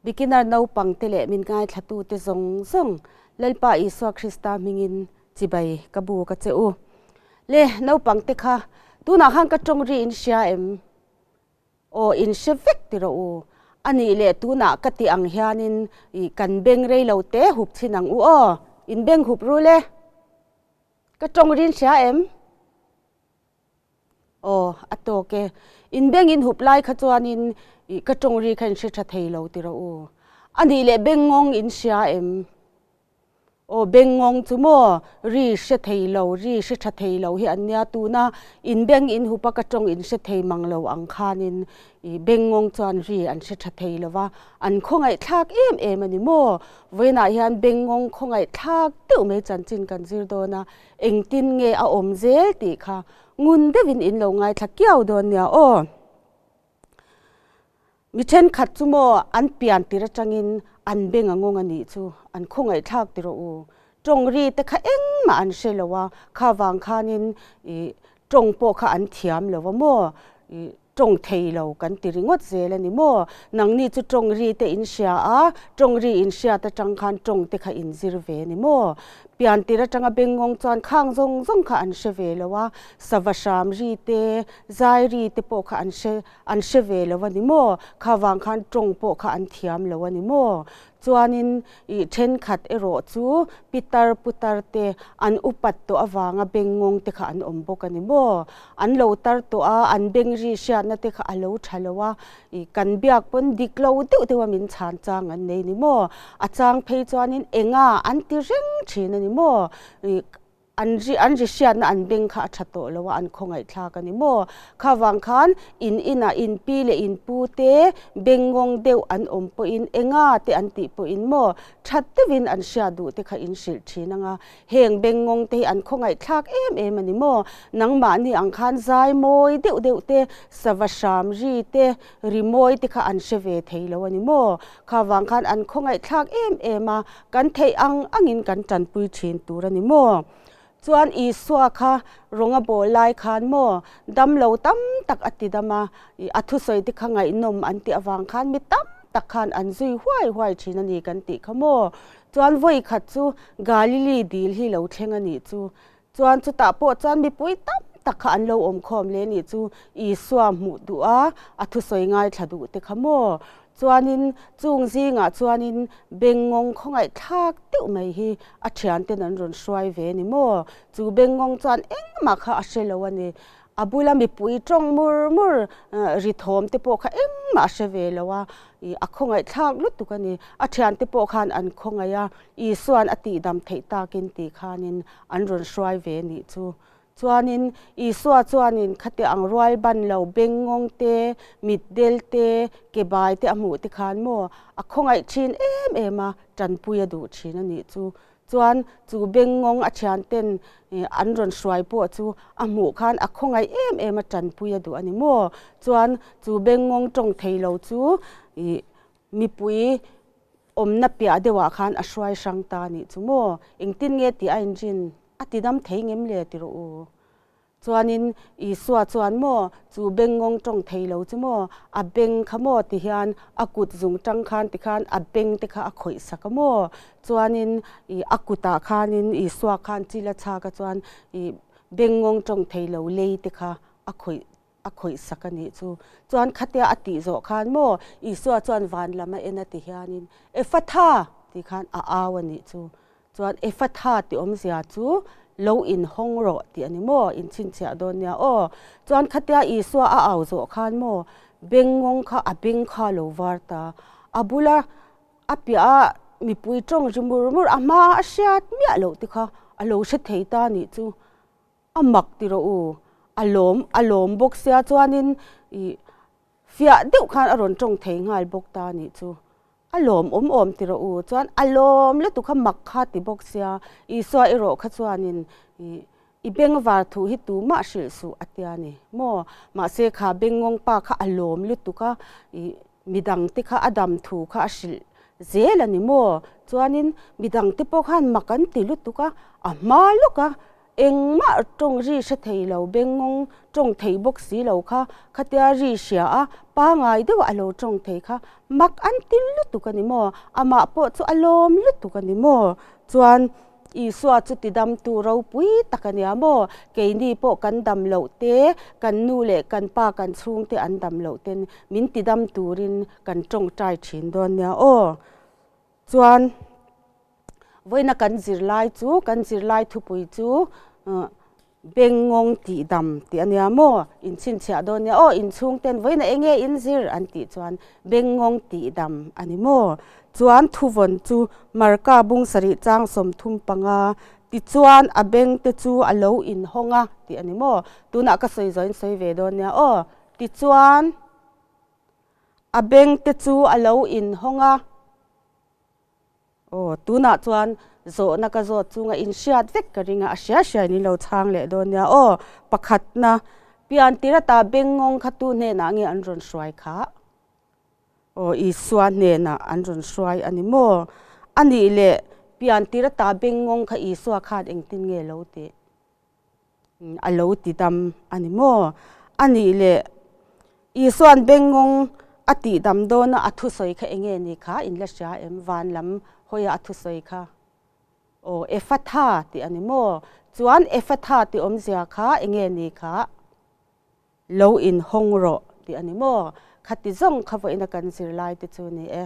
Beginner naupang te leh min ngaithla te zawng zawng Lalpa Isua Krista hmingin chibai ka bu ka che u. Le naupang te kha tunah khan ka tawng ri in hria em? Aw in hre vek ti rawh u. Anih leh tunah ka ti ang hianin i kan beng rei lo te hup chin ang u aw. In beng hup ru le. Ka tawng ri in hria em? Aw, a tawk e. In beng in hup lai kha chuanin i ka tawng ri kha in hre tha thei lo ti rawh u. Anih leh bengngawng in hria em? Aw, bengngawng chu maw ri hre thei lo, ri hre tha thei lo hi an nia. Tuna in beng in hup a ka tawng in hre thei mang lo ang khanin i bengngawng chuan ri an hre tha thei lo va, an khawngaihthlak em em a ni maw? Vawiinah hian bengngawng khawngaihthlak deuh mai chanchin kan zir dawn a, Engtin nge a awm zel tih kha ngun deuhin in lo ngaithla kiau dawn nia aw. Mi thenkhat chu maw an pian tir atangin an beng a ngawng a nih chu an khawngaihthlak ti rawh u. Tawng ri te kha engmah an hre lo a, kha vang khanin ih tawng pawh kha an thiam lo a maw. Ih tawng thei lo kan ti ringawt zel a ni maw? Nangni chu tawng ri te in hria a, tawng ri in hriat atang khan tawng te kha in zir ve a ni maw? Pian tir atanga bengngawng chuan khang zawng zawng kha an hre ve lo a, sava hram ri te, zai ri te pawh kha an hre an hre ve lo a ni maw? Kha vang khan tawng pawh kha an thiam lo a ni maw? Chuanin ih thenkhat erawh chu pitar putar te an upat tawh avanga bengngawng te kha an awm bawk a ni maw? An lo tar tawh a, an beng ri hriatna te kha a lo tha lo a, ih kan biak pawn dik lo deuh deuh a min chhan chang an nei ni maw? A chang phei chuanin enga an ti reng thin a ni maw? Ih An ri an ri hriatna an beng kha a tha tawh lo a, an khawngaihthlak a ni maw? Kha vang khan in inah in pi leh in pu te bengngawng deuh an awm pawhin enga te an tih pawhin maw that deuhin an hriat duh te kha in hrilh thin ang a, heng bengngawng te hi an khawngaihthlak em em a ni maw? Nangmahni ang khan zai mawi deuh deuh te, sava hram ri te, ri mawi te kha an hre ve thei lo a ni maw? Kha vang khan an khawngaihthlak em em a, Kan theih ang angin kan tanpui thin tur a ni maw? Chuan Isua kha rawnga bawl lai khan maw dam lo tam tak a ti dam a, a thusawi te kha ngaihnawm an tih avang khan mi tam tak khan an zui huai huai thin a ni kan tih kha maw? Chuan vawi khat chu Galili dil hi lo thleng a nih chu. Chuan chutah pawh chuan mipui tam tak kha an lo awm khawm hle nih chu Isua hmuh duh a, a thusawi ngaithla duh te kha maw? Chuanin chung zingah chuanin bengngawng khawngaihthlak deuh mai hi a thianten an rawn hruai ve ni maw? Chu bengngawng chuan engmah kha a hre lo a ni. A bula mipui tawng mur mur ri thawm te pawh kha engmah a hre ve lo a, a khawngaihthlak lutuk a ni. A thiante pawh khan an khawngaih a, Isua'n a tihdam theih takin tih khanin an rawn hruai ve nih chu. Chuanin Isua chuanin khati ang rual ban lo bengngawng te, mitdel te, ke bai te a hmuh te khan maw a khawngaih thin em em a, tanpui a duh thin a nih chu. Chuan chu bengngawng a thianten an rawn hruai pawh chu a hmuh khan a khawngaih em em a, tanpui a duh a ni maw. Chuan chu bengngawng tawng thei lo chu ih mipui awmna piah deuhah khan a hruai hrang ta a nih chu maw. Engtin nge tih a inrin? A ti dam thei ngem le ti rawh u. Chuanin Isua chuan maw chu bengngawng tawng thei lo chu maw a beng kha maw ti hian a kut zung tang khan ti khan a beng te kha a khawih sak a maw. Chuanin ih a kutah khanin Isua khan chil a chhak a chuan ih bengngawng tawng thei lo lei te kha a khawih a khawih sak a nih chu. Chuan khatia a tih zawh khan maw Isua chuan van lam a en a ti hianin Efatha tih khan a au a nih chu. Chuan Efatha tih awmzia chu lo inhawng rawh tih a ni maw, inchhinchhiah dawn nia aw. Chuan khatia Isua a au zawh khan maw bengngawng kha a beng kha a lo var ta. A bula a piah a mipui tawng ri mur mur a hma a hriat miah loh te kha a lo hre thei ta a nih chu. A mak ti rawh u, a lawm a lawm bawk sia chuanin ih fiah deuh khan a rawn tawng thei nghal bawk ta a nih chu. A lawm awm awm ti rawh u, chuan a lawm lutuk kha mak kha ti bawk sia, Isua erawh kha chuanin ih i bengvar thu hi tumah hrilh suh a tia ni maw? Mahse kha bengngawng pa kha a lawm lutuk a, ih midangte kha a dam thu kha a hrilh zel a ni maw? Chuanin midangte pawh khan mak an ti lutuk a, a hma lawk a. Engmah tawng ri hre thei lo, bengngawng tawng thei bawk si lo kha, khatia ri hria a, pangai deuh a lo tawng thei kha mak an ti lutuk a ni maw? Amah pawh chu a lawm lutuk a ni maw? Chuan Isua chu tidamtu ropui tak a nia maw? Keini pawh kan dam loh te, kan nu leh kan pa, kan chhungte an dam loh ten min tidam turin kan tawngtai thin dawn nia aw. Chuan vawiina kan zirlai chu, kan zirlai thupui chu Bengngawng tihdam tih a nia maw? Inchhinchhiah dawn nia aw, inchhungten vawiina eng nge in zir an tih chuan Bengngawng tihdam a ni maw? Chuan thuvawn chu Marka bung sarih chang 35 tichuan a beng te chu a lo inhawng a tih a ni maw? Tunah ka sawi zawh in sawi ve dawn nia aw, tichuan a beng te chu a lo inhawng a. Aw, tunah chuan zawhna ka zawt chunga inhriat vek ka ring a, a hria hria in lo chhang leh dawn nia. Aw, pakhatna, pian tir ata bengngawng kha tu hnenah nge an rawn hruai kha? Aw, Isua hnenah an rawn hruai a ni maw? A nih leh, pian tir ata bengngawng kha Isua khan engtin nge lo tih? A lo ti dam a ni maw? A nih leh Isua'n bengngawng a tih dam dawna a thusawi kha eng nge ni kha in la hria em? Van lam hawia a thusawi kha aw Ephatha tih a ni maw? Chuan Ephatha tih awmzia kha eng nge ni kha? Lo inhawng rawh tih a ni maw? Khati zawng kha vawiina kan zirlai te chu ni e.